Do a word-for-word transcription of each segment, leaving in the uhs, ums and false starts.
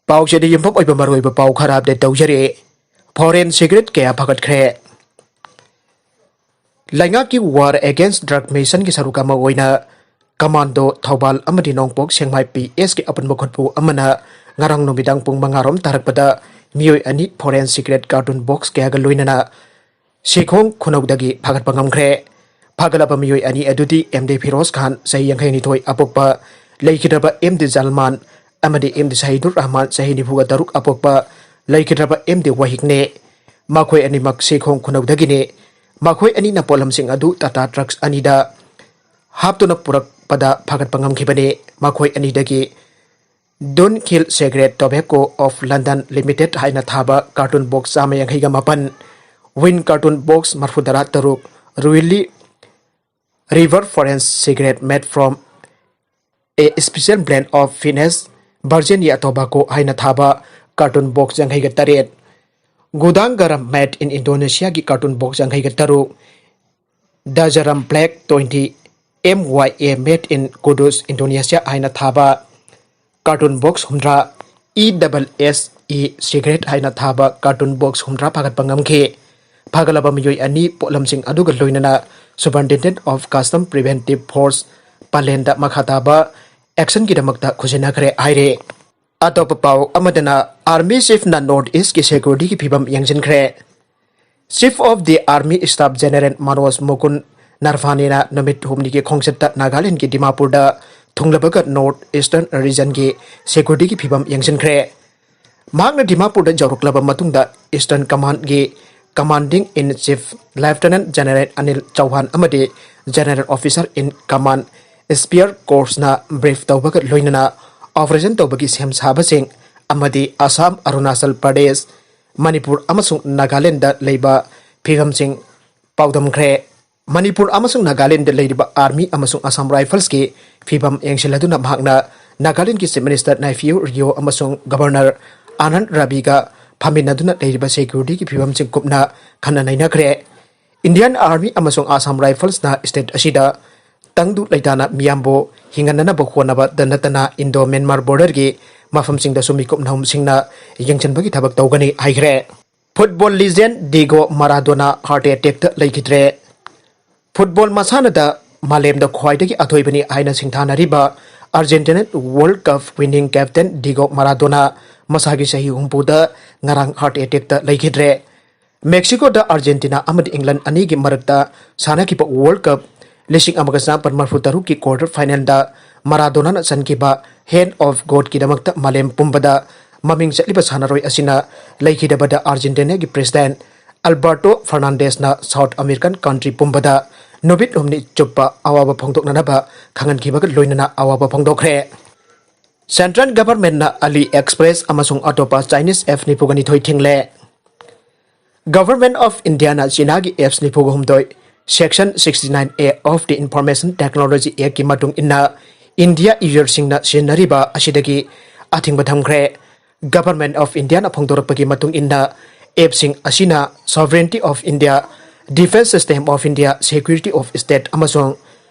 ꯄꯥꯎꯁꯤꯗ ꯌꯨꯝꯐꯝ ꯑꯣꯏꯕ ꯃꯔꯨꯑꯣꯏꯕ ꯄꯥꯎ ꯈꯔ ꯑꯞꯗꯦꯠ ꯇꯧꯖꯔꯤ꯫ ꯐꯣꯔꯦꯟ ꯁꯤꯒꯔꯦꯠ ꯀꯌꯥ ꯐꯒꯠꯈ꯭ꯔꯦ꯫ ꯂꯩꯉꯥꯛꯀꯤ War Against Drug Mission ꯒꯤ ꯁꯔꯨꯛ ꯑꯃ ꯑꯣꯏꯅ ꯀꯃꯥꯟꯗꯣ ꯊꯧꯕꯥꯜ ꯑꯃꯗꯤ ꯅꯣꯡꯄꯣꯛ ꯁꯦꯡꯃꯥꯏ P S ꯀꯤ ꯑꯄꯨꯟꯕ ꯈꯨꯠꯄꯨ ꯑꯃꯅ ꯉꯔꯥꯡ ꯅꯨꯃꯤꯗꯥꯡ ꯄꯨꯡ ꯃꯉꯥ ꯔꯣꯝ ꯇꯥꯔꯛꯄꯗ ꯃꯤꯑꯣꯏ ꯑꯅꯤ ꯐꯣꯔꯦꯟ ꯁꯤꯒꯔꯦꯠ ꯀꯥꯔꯇꯨꯟ ꯕꯣꯛꯁ ꯀꯌꯥꯒ ꯂꯣꯏꯅꯅ ꯁꯤꯈꯣꯡ ꯈꯨꯅꯧꯗꯒꯤ ꯐꯥꯒꯠꯄ ꯉꯝꯈ꯭ꯔꯦ꯫ ꯐꯥꯒꯠꯂꯕ ꯃꯤꯑꯣꯏ ꯑꯅꯤ ꯑꯗꯨꯗꯤ M D ꯐꯤꯔꯣꯖ ꯈꯥꯟ, ꯆꯍꯤ ꯌꯥꯡꯈꯩ ꯅꯤꯊꯣꯏ ꯑꯄꯣꯛꯄ, ꯂꯩꯈꯤꯗ꯭ꯔꯕ M D ꯖꯜꯃꯥꯟ ꯑꯃꯗꯤ M D ꯁꯍꯤꯗꯨꯔ ꯔꯍꯃꯥꯟ, ꯆꯍꯤ ꯅꯤꯐꯨꯒ ꯇꯔꯨꯛ ꯑꯄꯣꯛꯄ, ꯂꯩꯈꯤꯗ꯭ꯔꯕ M D ꯋꯥꯍꯤꯛꯅꯦ꯫ ꯃꯈꯣꯏ ꯑꯅꯤꯃꯛ ꯁꯤꯈꯣꯡ ꯈꯨꯅꯧꯗꯒꯤꯅꯤ꯫ ꯃꯈꯣꯏ ꯑꯅꯤꯅ ꯄꯣꯠꯂꯝꯁꯤꯡ ꯑꯗꯨ ꯇꯥꯇꯥ ꯇ꯭ꯔꯛꯁ ꯑꯅꯤꯗ ꯍꯥꯞꯇꯨꯅ ꯄꯨꯔꯛꯄꯗ ꯐꯥꯒꯠꯄ ꯉꯝꯈꯤꯕꯅꯤ꯫ ꯃꯈꯣꯏ ꯑꯅꯤꯗꯒꯤ Dunhill Cigarette Tobacco of London Limited ꯍꯥꯏꯅ ꯊꯥꯕ ꯀꯥꯔꯇꯨꯟ ꯕꯣꯛꯁ ꯆꯥꯝꯃ ꯌꯥꯡꯈꯩꯒ ꯃꯥꯄꯟ, Win ꯀꯥꯔꯇꯨꯟ ꯕꯣꯛꯁ ꯃꯔꯐꯨꯇꯔꯥ ꯇꯔꯨꯛ, Ruelli River Forest Cigarette Made from a Special Blend of Finest Virginia Tobacco ꯍꯥꯏꯅ ꯊꯥꯕ ꯀꯥꯔꯇꯨꯟ ꯕꯣꯛꯁ ꯌꯥꯡꯈꯩꯒ ꯇꯔꯦꯠ, Gudang Garam Made in Indonesia ꯒꯤ carton box ꯌꯥꯡꯈꯩꯒ ꯇꯔꯨꯛ, Dajaram Black twenty M Y A Made in Kudus, Indonesia ꯍꯥꯏꯅ ꯊꯥꯕ carton box ꯍꯨꯝꯗ꯭ꯔꯥ, E double S E Cigarette ꯍꯥꯏꯅ ꯊꯥꯕ ꯀꯥꯔꯇꯨꯟ ꯕꯣꯛꯁ ꯍꯨꯝꯗ꯭ꯔꯥ ꯐꯥꯒꯠꯄ ꯉꯝꯈꯤ꯫ ꯐꯥꯒꯠꯂꯕ ꯃꯤꯑꯣꯏ ꯑꯅꯤ ꯄꯣꯠꯂꯝꯁꯤꯡ ꯑꯗꯨꯒ ꯂꯣꯏꯅꯅ Superintendent of Custom Preventive Force ꯄꯥꯂꯦꯟꯗ ꯃꯈꯥ ꯇꯥꯕ ꯑꯦꯛꯁꯟꯒꯤꯗꯃꯛꯇ ꯈꯨꯖꯤꯟꯅꯈ꯭ꯔꯦ ꯍꯥꯏꯔꯦ꯫ ꯑꯇꯣꯞꯄ ꯄꯥꯎ ꯑꯃꯗꯅ, Army Chief ꯅ North East ꯀꯤ ꯁꯦꯀ꯭ꯌꯨꯔꯤꯇꯤꯒꯤ ꯐꯤꯕꯝ ꯌꯦꯡꯁꯤꯟꯈ꯭ꯔꯦ꯫ Chief of the Army Staff General Manoj Mukund Narawane ꯅ ꯅꯨꯃꯤꯠ ꯍꯨꯝꯅꯤꯒꯤ ꯈꯣꯡꯆꯠꯇ ꯅꯥꯒꯥꯂꯦꯟꯗꯒꯤ ꯗꯤꯃꯥꯄꯨꯔꯗ ꯊꯨꯡꯂꯕꯒ North Eastern Region ꯒꯤ ꯁꯦꯀ꯭ꯌꯨꯔꯤꯇꯤꯒꯤ ꯐꯤꯕꯝ ꯌꯦꯡꯁꯤꯟꯈ꯭ꯔꯦ꯫ ꯃꯍꯥꯛꯅ ꯗꯤꯃꯥꯄꯨꯔꯗ ꯌꯧꯔꯛꯂꯕ ꯃꯇꯨꯡꯗ Eastern Command ꯒꯤ Commanding in Chief Lieutenant General Anil Chauhan ꯑꯃꯗꯤ General Officer in Command Spear Corps ꯅ brief ꯇꯧꯕꯒ ꯂꯣꯏꯅꯅ operation ꯇꯧꯕꯒꯤ ꯁꯦꯝ ꯁꯥꯕꯁꯤꯡ ꯑꯃꯗꯤ ꯑꯁꯥꯝ, ꯑꯔꯨꯅꯥꯆꯜ ꯄ꯭ꯔꯗꯦꯁ, ꯃꯅꯤꯄꯨꯔ ꯑꯃꯁꯨꯡ ꯅꯥꯒꯥꯂꯦꯟꯗ ꯂꯩꯕ ꯐꯤꯕꯝꯁꯤꯡ ꯄꯥꯎꯗꯝꯈ꯭ꯔꯦ꯫ ꯃꯅꯤꯄꯨꯔ ꯑꯃꯁꯨꯡ ꯅꯥꯒꯥꯂꯦꯟꯗ ꯂꯩꯔꯤꯕ Army ꯑꯃꯁꯨꯡ Assam Rifles ꯀꯤ ꯐꯤꯕꯝ ꯌꯦꯡꯁꯤꯜꯂꯗꯨꯅ ꯃꯍꯥꯛꯅ ꯅꯥꯒꯥꯂꯦꯟꯒꯤ Chief Minister Neiphiu Rio ꯑꯃꯁꯨꯡ Governor ꯑꯥꯅꯟꯗ ꯔꯕꯤꯒ ꯐꯝꯃꯤꯟꯅꯗꯨꯅ ꯂꯩꯔꯤꯕ ꯁꯦꯀ꯭ꯌꯨꯔꯤꯇꯤꯒꯤ ꯐꯤꯕꯝꯁꯤꯡ ꯀꯨꯞꯅ ꯈꯟꯅ ꯅꯩꯅꯈ꯭ꯔꯦ꯫ Indian Army ꯑꯃꯁꯨꯡ Assam Rifles ꯅ state ꯑꯁꯤꯗ ꯇꯪꯗꯨ ꯂꯩꯇꯥꯅ ꯃꯤꯌꯥꯝꯕꯨ ꯍꯤꯡꯍꯟꯅꯅꯕ ꯍꯣꯠꯅꯕꯗ ꯅꯠꯇꯅ Indo-Myanmar border ꯒꯤ ꯃꯐꯝꯁꯤꯡꯗꯁꯨ ꯃꯤꯀꯨꯞ ꯅꯍꯨꯝꯁꯤꯡꯅ ꯌꯦꯡꯁꯤꯟꯕꯒꯤ ꯊꯕꯛ ꯇꯧꯒꯅꯤ ꯍꯥꯏꯈ꯭ꯔꯦ꯫ Football legend Diego Maradona heart attackꯇ ꯂꯩꯈꯤꯗ꯭ꯔꯦ꯫ Football ꯃꯁꯥꯟꯅꯗ ꯃꯥꯂꯦꯝꯗ ꯈ꯭ꯋꯥꯏꯗꯒꯤ ꯑꯊꯣꯏꯕꯅꯤ ꯍꯥꯏꯅ ꯁꯤꯡꯊꯥꯅꯔꯤꯕ Argentinian World Cup winning captain Diego Maradona ꯃꯁꯥꯒꯤ ꯆꯍꯤ ꯍꯨꯝꯐꯨꯗ ꯉꯔꯥꯡ heart attackꯇ ꯂꯩꯈꯤꯗ꯭ꯔꯦ꯫ Mexicoꯗ Argentina ꯑꯃꯗꯤ England ꯑꯅꯤꯒꯤ ꯃꯔꯛꯇ ꯁꯥꯟꯅꯈꯤꯕ World Cup ꯂꯤꯁꯤꯡ ꯑꯃꯒ ꯆꯃꯥꯄꯟ ꯃꯔꯤꯐꯨ ꯇꯔꯨꯛꯀꯤ quarter finalꯗ Maradonaꯅ ꯆꯟꯈꯤꯕ Hand of Godꯀꯤꯗꯃꯛꯇ ꯃꯥꯂꯦꯝ ꯄꯨꯝꯕꯗ ꯃꯃꯤꯡ ꯆꯠꯂꯤꯕ ꯁꯥꯟꯅꯔꯣꯏ ꯑꯁꯤꯅ ꯂꯩꯈꯤꯗꯕꯗ Argentinaꯒꯤ president Alberto Fernandezꯅ South American country ꯄꯨꯝꯕꯗ ꯅꯨꯃꯤꯠ ꯍꯨꯝꯅꯤ ꯆꯨꯞꯄ ꯑꯋꯥꯕ ꯐꯣꯡꯗꯣꯛꯅꯅꯕ ꯈꯪꯍꯟꯈꯤꯕꯒ ꯂꯣꯏꯅꯅ ꯑꯋꯥꯕ ꯐꯣꯡꯗꯣꯛꯈ꯭ꯔꯦ꯫ Central Governmentꯅ AliExpress ꯑꯃꯁꯨꯡ ꯑꯇꯣꯞꯄ Chinese apps ꯅꯤꯐꯨꯒ ꯅꯤꯊꯣꯏ ꯊꯤꯡꯂꯦ꯫ Government of Indiaꯅ ꯆꯤꯅꯥꯒꯤ apps ꯅꯤꯐꯨꯒ ꯍꯨꯝꯗꯣꯏ, Section sixty-nine A of the Information Technology Actꯀꯤ ꯃꯇꯨꯡ ꯏꯟꯅ India userꯁꯤꯡꯅ ꯁꯤꯖꯤꯟꯅꯔꯤꯕ ꯑꯁꯤꯗꯒꯤ ꯑꯊꯤꯡꯕ ꯊꯝꯈ꯭ꯔꯦ꯫ Government of Indiaꯅ ꯐꯣꯡꯗꯣꯔꯛꯄꯒꯤ ꯃꯇꯨꯡ ꯏꯟꯅ, appꯁꯤꯡ ꯑꯁꯤꯅ sovereignty of India, defence system of India, security of state ꯑꯃꯁꯨꯡ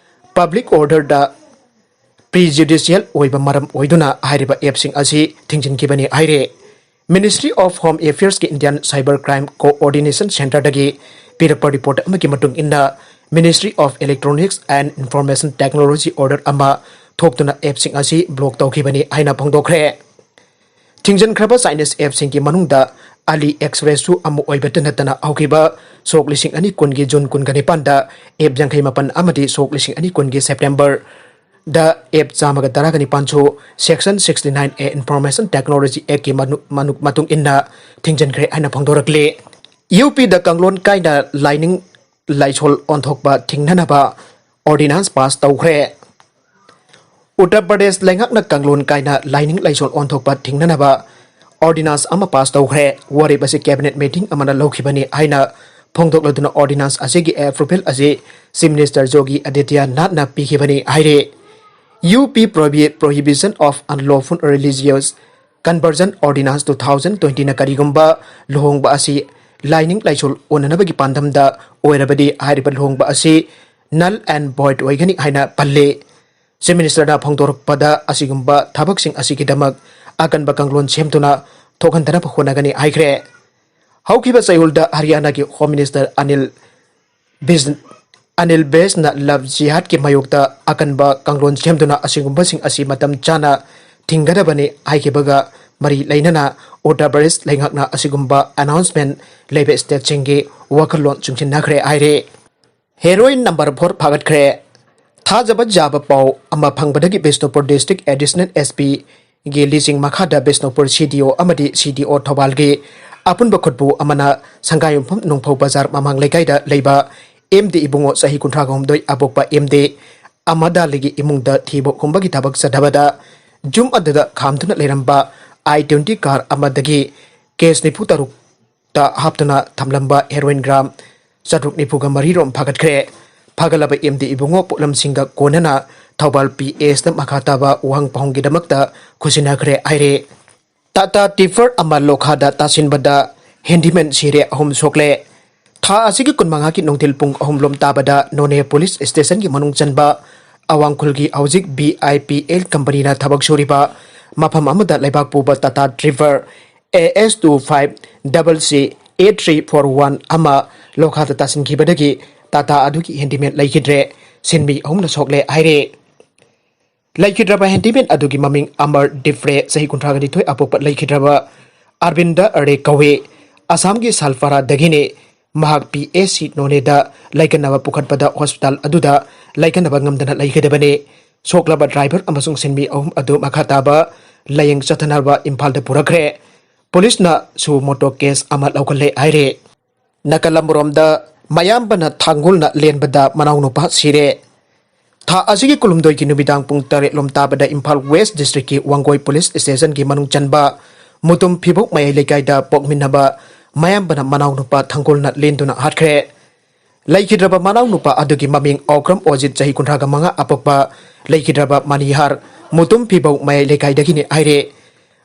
public orderꯗ prejudicial ꯑꯣꯏꯕ ꯃꯔꯝ ꯑꯣꯏꯗꯨꯅ ꯍꯥꯏꯔꯤꯕ appꯁꯤꯡ ꯑꯁꯤ ꯊꯤꯡꯖꯤꯟꯈꯤꯕꯅꯤ ꯍꯥꯏꯔꯦ꯫ Ministry of Home Affairsꯀꯤ Indian Cyber Crime Coordination Centreꯗꯒꯤ ꯄꯤꯔꯛꯄ report ꯑꯃꯒꯤ ꯃꯇꯨꯡ ꯏꯟꯅ, Ministry of Electronics and Information Technology order ꯑꯃ ꯊꯣꯛꯇꯨꯅ appꯁꯤꯡ ꯑꯁꯤ block ꯇꯧꯈꯤꯕꯅꯤ ꯍꯥꯏꯅ ꯐꯣꯡꯗꯣꯛꯈ꯭ꯔꯦ꯫ ꯊꯤꯡꯖꯤꯟꯈ꯭ꯔꯕ Chinese appꯁꯤꯡꯒꯤ ꯃꯅꯨꯡꯗ AliExpressꯁꯨ ꯑꯃ ꯑꯣꯏꯕꯇ ꯅꯠꯇꯅ, ꯍꯧꯈꯤꯕ ꯁꯣꯛ ꯂꯤꯁꯤꯡ ꯑꯅꯤ ꯀꯨꯟꯒꯤ June ꯀꯨꯟꯒ ꯅꯤꯄꯥꯟꯗ app ꯌꯥꯡꯈꯩ ꯃꯥꯄꯟ ꯑꯃꯗꯤ ꯁꯣꯛ ꯂꯤꯁꯤꯡ ꯑꯅꯤ ꯀꯨꯟꯒꯤ Septemberꯗ app ꯆꯥꯝꯃꯒ ꯇꯔꯥꯒ ꯅꯤꯄꯥꯟꯁꯨ Section sixty-nine A Information Technology Actꯀꯤ ꯃꯅꯨ-, ꯃꯅꯨ-, ꯃꯇꯨꯡ ꯏꯟꯅ ꯊꯤꯡꯖꯤꯟꯈ꯭ꯔꯦ ꯍꯥꯏꯅ ꯐꯣꯡꯗꯣꯔꯛꯂꯤ꯫ UPꯗ ꯀꯥꯡꯂꯣꯟ ꯀꯥꯏꯅ ꯂꯥꯏꯅꯤꯡ ꯂꯥꯏꯁꯣꯜ ꯑꯣꯟꯊꯣꯛꯄ ꯊꯤꯡꯅꯅꯕ ordinance pass ꯇꯧꯈ꯭ꯔꯦ꯫ ꯎꯠꯇꯔ ꯄ꯭ꯔꯗꯦꯁ ꯂꯩꯉꯥꯛꯅ ꯀꯥꯡꯂꯣꯟ ꯀꯥꯏꯅ ꯂꯥꯏꯅꯤꯡ ꯂꯥꯏꯁꯣꯜ ꯑꯣꯟꯊꯣꯛꯄ ꯊꯤꯡꯅꯅꯕ ordinance ꯑꯃ pass ꯇꯧꯈ꯭ꯔꯦ꯫ ꯋꯥꯔꯦꯞ ꯑꯁꯤ cabinet meeting ꯑꯃꯅ ꯂꯧꯈꯤꯕꯅꯤ ꯍꯥꯏꯅ ꯐꯣꯡꯗꯣꯛꯂꯗꯨꯅ ordinance ꯑꯁꯤꯒꯤ approval ꯑꯁꯤ Chief Minister Yogi Adityanathꯅ ꯄꯤꯈꯤꯕꯅꯤ ꯍꯥꯏꯔꯦ꯫ UP Prohibi-, Prohibition of Unlawful Religious Conversion Ordinance two thousand twentyꯅ ꯀꯔꯤꯒꯨꯝꯕ ꯂꯨꯍꯣꯡꯕ ꯑꯁꯤ ꯂꯥꯏꯅꯤꯡ ꯂꯥꯏꯁꯣꯜ ꯑꯣꯟꯅꯅꯕꯒꯤ ꯄꯥꯟꯗꯝꯗ ꯑꯣꯏꯔꯕꯗꯤ, ꯍꯥꯏꯔꯤꯕ ꯂꯨꯍꯣꯡꯕ ꯑꯁꯤ null and void ꯑꯣꯏꯒꯅꯤ ꯍꯥꯏꯅ ꯄꯜꯂꯤ꯫ Chief Ministerꯅ ꯐꯣꯡꯗꯣꯔꯛꯄꯗ, ꯑꯁꯤꯒꯨꯝꯕ ꯊꯕꯛꯁꯤꯡ ꯑꯁꯤꯒꯤꯗꯃꯛ ꯑꯀꯟꯕ ꯀꯥꯡꯂꯣꯟ ꯁꯦꯝꯗꯨꯅ ꯊꯣꯛꯍꯟꯗꯅꯕ ꯍꯣꯠꯅꯒꯅꯤ ꯍꯥꯏꯈ꯭ꯔꯦ꯫ ꯍꯧꯈꯤꯕ ꯆꯌꯣꯜꯗ ꯍꯔꯤꯌꯥꯅꯥꯒꯤ home minister Anil ꯕꯤꯖ-, Anil ꯕꯦꯖꯅ love ꯖꯤꯍꯥꯗꯀꯤ ꯃꯥꯌꯣꯛꯇ ꯑꯀꯟꯕ ꯀꯥꯡꯂꯣꯟ ꯁꯦꯝꯗꯨꯅ ꯑꯁꯤꯒꯨꯝꯕꯁꯤꯡ ꯑꯁꯤ ꯃꯇꯝ ꯆꯥꯅ ꯊꯤꯡꯒꯗꯕꯅꯤ ꯍꯥꯏꯈꯤꯕꯒ ꯃꯔꯤ ꯂꯩꯅꯅ ꯎꯠꯇꯔ ꯄ꯭ꯔꯗꯦꯁ ꯂꯩꯉꯥꯛꯅ ꯑꯁꯤꯒꯨꯝꯕ ꯑꯦꯅꯥꯎꯟꯁꯃꯦꯟ ꯂꯩꯕ ꯁ꯭ꯇꯦꯠꯁꯤꯡꯒꯤ ꯋꯥꯈꯜꯂꯣꯟ ꯆꯨꯡꯁꯤꯟꯅꯈ꯭ꯔꯦ ꯍꯥꯏꯔꯦ꯫ ꯍꯦꯔꯣꯏꯟ ꯅꯝꯕꯔ ꯐꯣꯔ ꯐꯥꯒꯠꯈ꯭ꯔꯦ꯫ ꯊꯥꯖꯕ ꯌꯥꯕ ꯄꯥꯎ ꯑꯃ ꯐꯪꯕꯗꯒꯤ ꯕꯤꯁꯅꯨꯄꯨꯔ ꯗꯤꯁꯇ꯭ꯔꯤꯛ ꯑꯦꯗꯤꯁꯅꯦꯜ ꯑꯦꯁ ꯄꯤꯒꯤ ꯂꯤꯆꯤꯡ ꯃꯈꯥꯗ ꯕꯤꯁꯅꯨꯄꯨꯔ ꯁꯤ ꯗꯤ ꯑꯣ ꯑꯃꯗꯤ ꯁꯤ ꯗꯤ ꯑꯣ ꯊꯧꯕꯥꯜꯒꯤ ꯑꯄꯨꯟꯕ ꯈꯨꯠꯄꯨ ꯑꯃꯅ ꯁꯪꯒꯥꯏꯌꯨꯝꯐꯝ ꯅꯣꯡꯐꯧ ꯕꯖꯥꯔ ꯃꯃꯥꯡ ꯂꯩꯀꯥꯏꯗ ꯂꯩꯕ ꯑꯦꯝ ꯗꯤ ꯏꯕꯨꯡꯉꯣ ꯆꯍꯤ ꯀꯨꯟꯊ꯭ꯔꯥ ꯍꯨꯝꯗꯣꯏ ꯑꯄꯣꯛꯄ ꯑꯦꯝ ꯗꯤ ꯑꯃꯗꯥꯂꯤꯒꯤ ꯏꯃꯨꯡꯗ ꯊꯤꯕ ꯍꯨꯝꯕꯒꯤ ꯊꯕꯛ ꯆꯠꯊꯕꯗ ꯌꯨꯝ ꯑꯗꯨꯗ ꯈꯥꯝꯗꯨꯅ ꯂꯩꯔꯝꯕ ꯑꯥꯏ ꯇ꯭ꯋꯦꯟꯇꯤ ꯀꯥꯔ ꯑꯃꯗꯒꯤ ꯀꯦꯁ ꯅꯤꯐꯨ ꯇꯔꯨꯛ ꯇ ꯍꯥꯞꯇꯨꯅ ꯊꯝꯂꯝꯕ ꯍꯦꯔꯣꯏꯟ ꯒ꯭ꯔꯥꯝ ꯆꯥꯇ꯭ꯔꯨꯛ ꯅꯤꯐꯨꯒ ꯃꯔꯤ ꯔꯣꯝ ꯐꯥꯒꯠꯈ꯭ꯔꯦ꯫ ꯐꯥꯒꯠꯂꯕ ꯑꯦꯝ ꯗꯤ ꯏꯕꯨꯡꯉꯣ ꯄꯣꯠꯂꯝꯁꯤꯡꯒ ꯀꯣꯟꯅꯅ ꯊꯧꯕꯥꯜ ꯄꯤ ꯑꯦꯁꯇ ꯃꯈꯥ ꯇꯥꯕ ꯋꯥꯍꯪ ꯄꯥꯎꯍꯪꯒꯤꯗꯃꯛꯇ ꯈꯨꯠꯁꯤꯟꯅꯈ꯭ꯔꯦ ꯍꯥꯏꯔꯦ꯫ ꯇꯥꯇꯥ ꯇꯤꯐꯔ ꯑꯃ ꯂꯣꯈꯥꯗ ꯇꯥꯁꯤꯟꯕꯗ ꯍꯦꯟꯗꯤꯃꯦꯟ ꯁꯤꯔꯦ, ꯑꯍꯨꯝ ꯁꯣꯛꯂꯦ꯫ ꯊꯥ ꯑꯁꯤꯒꯤ ꯀꯨꯟꯃꯉꯥꯒꯤ ꯅꯨꯡꯊꯤꯜ ꯄꯨꯡ ꯑꯍꯨꯝ ꯂꯣꯝ ꯇꯥꯕꯗ ꯅꯣꯅꯦ ꯄꯨꯂꯤꯁ ꯁ꯭ꯇꯦꯁꯟꯒꯤ ꯃꯅꯨꯡ ꯆꯟꯕ ꯑꯋꯥꯡ ꯈꯨꯜꯒꯤ ꯍꯧꯖꯤꯛ ꯕꯤ ꯑꯥꯏ ꯄꯤ ꯑꯦꯜ ꯀꯝꯄꯅꯤꯅ ꯊꯕꯛ ꯁꯨꯔꯤꯕ ꯃꯐꯝ ꯑꯃꯗ ꯂꯩꯕꯥꯛ ꯄꯨꯕ Tata driver A S two five double C A three four one ꯑꯃ ꯂꯣꯈꯥꯗ ꯇꯥꯁꯤꯟꯈꯤꯕꯗꯒꯤ ꯇꯥꯇꯥ ꯑꯗꯨꯒꯤ ꯍꯦꯟꯗꯤꯃꯦꯟ ꯂꯩꯈꯤꯗ꯭ꯔꯦ, ꯁꯤꯟꯃꯤ ꯑꯍꯨꯝꯅ ꯁꯣꯛꯂꯦ ꯍꯥꯏꯔꯦ꯫ ꯂꯩꯈꯤꯗ꯭ꯔꯕ ꯍꯦꯟꯗꯤꯃꯦꯟ ꯑꯗꯨꯒꯤ ꯃꯃꯤꯡ ꯑꯃꯔ ꯗꯤꯐ꯭ꯔꯦ, ꯆꯍꯤ ꯀꯨꯟꯊ꯭ꯔꯥꯒ ꯅꯤꯊꯣꯏ ꯑꯄꯣꯛꯄ ꯂꯩꯈꯤꯗ꯭ꯔꯕ ꯑꯔꯕꯤꯟꯗ ꯑꯔꯦ ꯀꯧꯏ꯫ ꯑꯁꯥꯝꯒꯤ ꯁꯥꯜꯐꯥꯔꯥꯗꯒꯤꯅꯤ꯫ ꯃꯍꯥꯛ ꯄꯤ ꯑꯦꯁ ꯁꯤ ꯅꯣꯅꯦꯗ ꯂꯥꯏꯀꯠꯅꯕ ꯄꯨꯈꯠꯄꯗ ꯍꯣꯁꯄꯤꯇꯥꯜ ꯑꯗꯨꯗ ꯂꯥꯏꯀꯠꯅꯕ ꯉꯝꯗꯅ ꯂꯩꯈꯤꯗꯕꯅꯤ꯫ ꯁꯣꯛꯂꯕ ꯗ꯭ꯔꯥꯏꯚꯔ ꯑꯃꯁꯨꯡ ꯁꯤꯟꯃꯤ ꯑꯍꯨꯝ ꯑꯗꯨ ꯃꯈꯥ ꯇꯥꯕ ꯂꯥꯌꯦꯡ ꯆꯠꯊꯅꯕ ꯏꯝꯐꯥꯜꯗ ꯄꯨꯔꯛꯈ꯭ꯔꯦ꯫ ꯄꯨꯂꯤꯁꯅ ꯁꯨ ꯃꯣꯇꯣ ꯀꯦꯁ ꯑꯃ ꯂꯧꯈꯠꯂꯦ ꯍꯥꯏꯔꯦ꯫ ꯅꯥꯀꯜ ꯑꯃꯔꯣꯝꯗ, ꯃꯌꯥꯝꯕꯅ ꯊꯥꯡꯒꯣꯜꯅ ꯂꯦꯟꯕꯗ ꯃꯅꯥꯎꯅꯨꯄꯥ ꯁꯤꯔꯦ꯫ ꯊꯥ ꯑꯁꯤꯒꯤ ꯀꯨꯟꯍꯨꯝꯗꯣꯏꯒꯤ ꯅꯨꯃꯤꯗꯥꯡ ꯄꯨꯡ ꯇꯔꯦꯠ ꯂꯣꯝ ꯇꯥꯕꯗ ꯏꯝꯐꯥꯜ ꯋꯦꯁ ꯗꯤꯁꯇ꯭ꯔꯤꯛꯀꯤ ꯋꯥꯡꯒꯣꯏ ꯄꯨꯂꯤꯁ ꯁ꯭ꯇꯦꯁꯟꯒꯤ ꯃꯅꯨꯡ ꯆꯟꯕ ꯃꯨꯇꯨꯝ ꯐꯤꯕꯧ ꯃꯌꯥꯏ ꯂꯩꯀꯥꯏꯗ ꯄꯣꯛꯃꯤꯟꯅꯕ ꯃꯌꯥꯝꯕꯅ ꯃꯅꯥꯎꯅꯨꯄꯥ ꯊꯥꯡꯒꯣꯜꯅ ꯂꯦꯟꯗꯨꯅ ꯍꯥꯠꯈ꯭ꯔꯦ꯫ ꯂꯩꯈꯤꯗ꯭ꯔꯕ ꯃꯅꯥꯎꯅꯨꯄꯥ ꯑꯗꯨꯒꯤ ꯃꯃꯤꯡ ꯑꯧꯀ꯭ꯔꯝ ꯑꯣꯖꯤꯠ, ꯆꯍꯤ ꯀꯨꯟꯊ꯭ꯔꯥꯒ ꯃꯉꯥ ꯑꯄꯣꯛꯄ, ꯂꯩꯈꯤꯗ꯭ꯔꯕ ꯃꯅꯤꯍꯥꯔ, ꯃꯨꯇꯨꯝ ꯐꯤꯕꯧ ꯃꯌꯥꯏ ꯂꯩꯀꯥꯏꯗꯒꯤꯅꯤ ꯍꯥꯏꯔꯦ꯫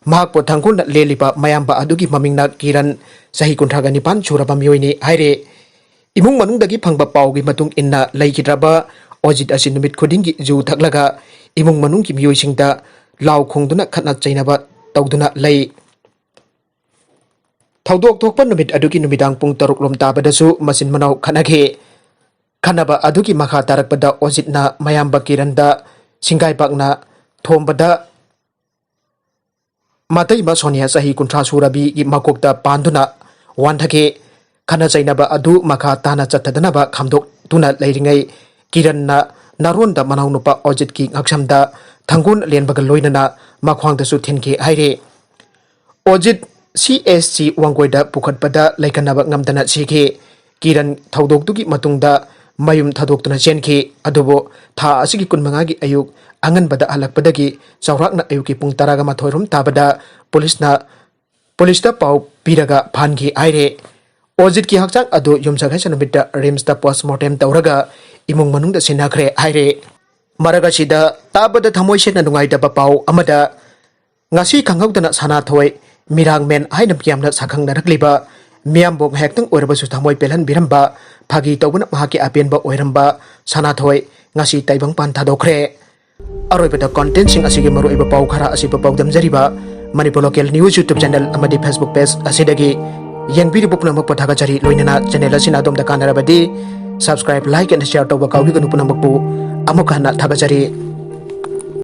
ꯃꯍꯥꯛꯄꯨ ꯊꯥꯡꯒꯣꯜꯅ ꯂꯦꯜꯂꯤꯕ ꯃꯌꯥꯝꯕ ꯑꯗꯨꯒꯤ ꯃꯃꯤꯡꯅ ꯀꯤꯔꯟ, ꯆꯍꯤ ꯀꯨꯟꯊ꯭ꯔꯥꯒ ꯅꯤꯄꯥꯟ ꯁꯨꯔꯕ ꯃꯤꯑꯣꯏꯅꯤ ꯍꯥꯏꯔꯦ꯫ ꯏꯃꯨꯡ ꯃꯅꯨꯡꯗꯒꯤ ꯐꯪꯕ ꯄꯥꯎꯒꯤ ꯃꯇꯨꯡ ꯏꯟꯅ, ꯂꯩꯈꯤꯗ꯭ꯔꯕ ꯑꯣꯖꯤꯠ ꯑꯁꯤ ꯅꯨꯃꯤꯠ ꯈꯨꯗꯤꯡꯒꯤ ꯌꯨ ꯊꯛꯂꯒ ꯏꯃꯨꯡ ꯃꯅꯨꯡꯒꯤ ꯃꯤꯑꯣꯏꯁꯤꯡꯗ ꯂꯥꯎ ꯈꯣꯡꯗꯨꯅ ꯈꯠꯅ ꯆꯩꯅꯕ ꯇꯧꯗꯨꯅ ꯂꯩ꯫ ꯊꯧꯗꯣꯛ ꯊꯣꯛꯄ ꯅꯨꯃꯤꯠ ꯑꯗꯨꯒꯤ ꯅꯨꯃꯤꯗꯥꯡ ꯄꯨꯡ ꯇꯔꯨꯛ ꯂꯣꯝ ꯇꯥꯕꯗꯁꯨ ꯃꯆꯤꯟ ꯃꯅꯥꯎ ꯈꯠꯅꯈꯤ꯫ ꯈꯠꯅꯕ ꯑꯗꯨꯒꯤ ꯃꯈꯥ ꯇꯥꯔꯛꯄꯗ ꯑꯣꯖꯤꯠꯅ ꯃꯌꯥꯝꯕ ꯀꯤꯔꯟꯗ ꯁꯤꯡꯒꯥꯏ ꯄꯥꯛꯅ ꯊꯣꯝꯕꯗ ꯃꯇꯩꯃ ꯁꯣꯅꯤꯌꯥ ꯆꯍꯤ ꯀꯨꯟꯊ꯭ꯔꯥ ꯁꯨꯔꯕꯤꯒꯤ ꯃꯀꯣꯛꯇ ꯄꯥꯟꯗꯨꯅ ꯋꯥꯟꯊꯈꯤ꯫ ꯈꯠꯅ ꯆꯩꯅꯕ ꯑꯗꯨ ꯃꯈꯥ ꯇꯥꯅ ꯆꯠꯊꯗꯅꯕ ꯈꯥꯝꯗꯣꯛꯇꯨꯅ ꯂꯩꯔꯤꯉꯩ ꯀꯤꯔꯟꯅ ꯅꯥꯔꯣꯟꯗ ꯃꯅꯥꯎꯅꯨꯄꯥ ꯑꯣꯖꯤꯠꯀꯤ ꯉꯛꯁꯝꯗ ꯊꯪꯒꯣꯟ ꯂꯦꯟꯕꯒ ꯂꯣꯏꯅꯅ ꯃꯈ꯭ꯋꯥꯡꯗꯁꯨ ꯊꯤꯟꯈꯤ ꯍꯥꯏꯔꯤ꯫ ꯑꯣꯖꯤꯠ ꯁꯤ ꯑꯦꯁ ꯁꯤ ꯋꯥꯡꯒꯣꯏꯗ ꯄꯨꯈꯠꯄꯗ ꯂꯩꯀꯟꯅꯕ ꯉꯝꯗꯅ ꯁꯤꯈꯤ꯫ ꯀꯤꯔꯟ ꯊꯧꯗꯣꯛꯇꯨꯒꯤ ꯃꯇꯨꯡꯗ ꯃꯌꯨꯝ ꯊꯥꯗꯣꯛꯇꯨꯅ ꯆꯦꯟꯈꯤ꯫ ꯑꯗꯨꯕꯨ ꯊꯥ ꯑꯁꯤꯒꯤ ꯀꯨꯟꯃꯉꯥꯒꯤ ꯑꯌꯨꯛ ꯑꯉꯟꯕꯗ ꯍꯜꯂꯛꯄꯗꯒꯤ ꯆꯥꯎꯔꯥꯛꯅ ꯑꯌꯨꯛꯀꯤ ꯄꯨꯡ ꯇꯔꯥꯒ ꯃꯥꯊꯣꯏ ꯔꯣꯝ ꯇꯥꯕꯗ ꯄꯨꯂꯤꯁꯅ, ꯄꯨꯂꯤꯁꯇ ꯄꯥꯎ ꯄꯤꯔꯒ ꯐꯥꯍꯟꯈꯤ ꯍꯥꯏꯔꯦ꯫ ꯑꯣꯖꯤꯠꯀꯤ ꯍꯛꯆꯥꯡ ꯑꯗꯨ ꯌꯨꯝꯁꯀꯩꯁ ꯅꯨꯃꯤꯠꯇ ꯔꯤꯝꯁꯇ ꯄꯣꯁꯃꯣꯔꯇꯦꯝ ꯇꯧꯔꯒ ꯏꯃꯨꯡ ꯃꯅꯨꯡꯗ ꯁꯤꯟꯅꯈ꯭ꯔꯦ ꯍꯥꯏꯔꯦ꯫ ꯃꯔꯛ ꯑꯁꯤꯗ ꯇꯥꯕꯗ ꯊꯃꯣꯏ ꯁꯦꯡꯅ ꯅꯨꯡꯉꯥꯏꯇꯕ ꯄꯥꯎ ꯑꯃꯗ, ꯉꯁꯤ ꯈꯪꯍꯧꯗꯅ ꯁꯅꯥꯊꯣꯏ ꯃꯤꯔꯥꯡꯃꯦꯟ ꯍꯥꯏꯅ ꯃꯤꯌꯥꯝꯅ ꯁꯛꯈꯪꯅꯔꯛꯂꯤꯕ, ꯃꯤꯌꯥꯝꯕꯨ ꯉꯥꯏꯍꯥꯛꯇꯪ ꯑꯣꯏꯔꯕꯁꯨ ꯊꯃꯣꯏ ꯄꯦꯜꯍꯟꯕꯤꯔꯝꯕ, ꯐꯥꯒꯤ ꯇꯧꯕꯅ ꯃꯍꯥꯛꯀꯤ ꯑꯄꯦꯟꯕ ꯑꯣꯏꯔꯝꯕ ꯁꯅꯥꯊꯣꯏ ꯉꯁꯤ ꯇꯥꯏꯕꯪꯄꯥꯟ ꯊꯥꯗꯣꯛꯈ꯭ꯔꯦ꯫ ꯑꯔꯣꯏꯕꯗ ꯀꯣꯟꯇꯦꯟꯁꯤꯡ ꯑꯁꯤꯒꯤ ꯃꯔꯨꯑꯣꯏꯕ ꯄꯥꯎ ꯈꯔ ꯑꯁꯤꯕꯨ ꯄꯥꯎꯗꯝꯖꯔꯤꯕ Manipur local news YouTube channel ꯑꯃꯗꯤ Facebook ꯄꯦꯖ ꯑꯁꯤꯗꯒꯤ ꯌꯦꯡꯕꯤꯔꯤꯕ ꯄꯨꯝꯅꯃꯛꯄꯨ ꯊꯥꯒꯠꯆꯔꯤ꯫ ꯂꯣꯏꯅꯅ ꯆꯦꯅꯦꯜ ꯑꯁꯤꯅ ꯑꯗꯣꯝꯗ ꯀꯥꯟꯅꯔꯕꯗꯤ subscribe, like and share ꯇꯧꯕ ꯀꯥꯎꯕꯤꯒꯅꯨ꯫ ꯄꯨꯝꯅꯃꯛꯄꯨ ꯑꯃꯨꯛ ꯍꯟꯅ ꯊꯥꯒꯠꯆꯔꯤ꯫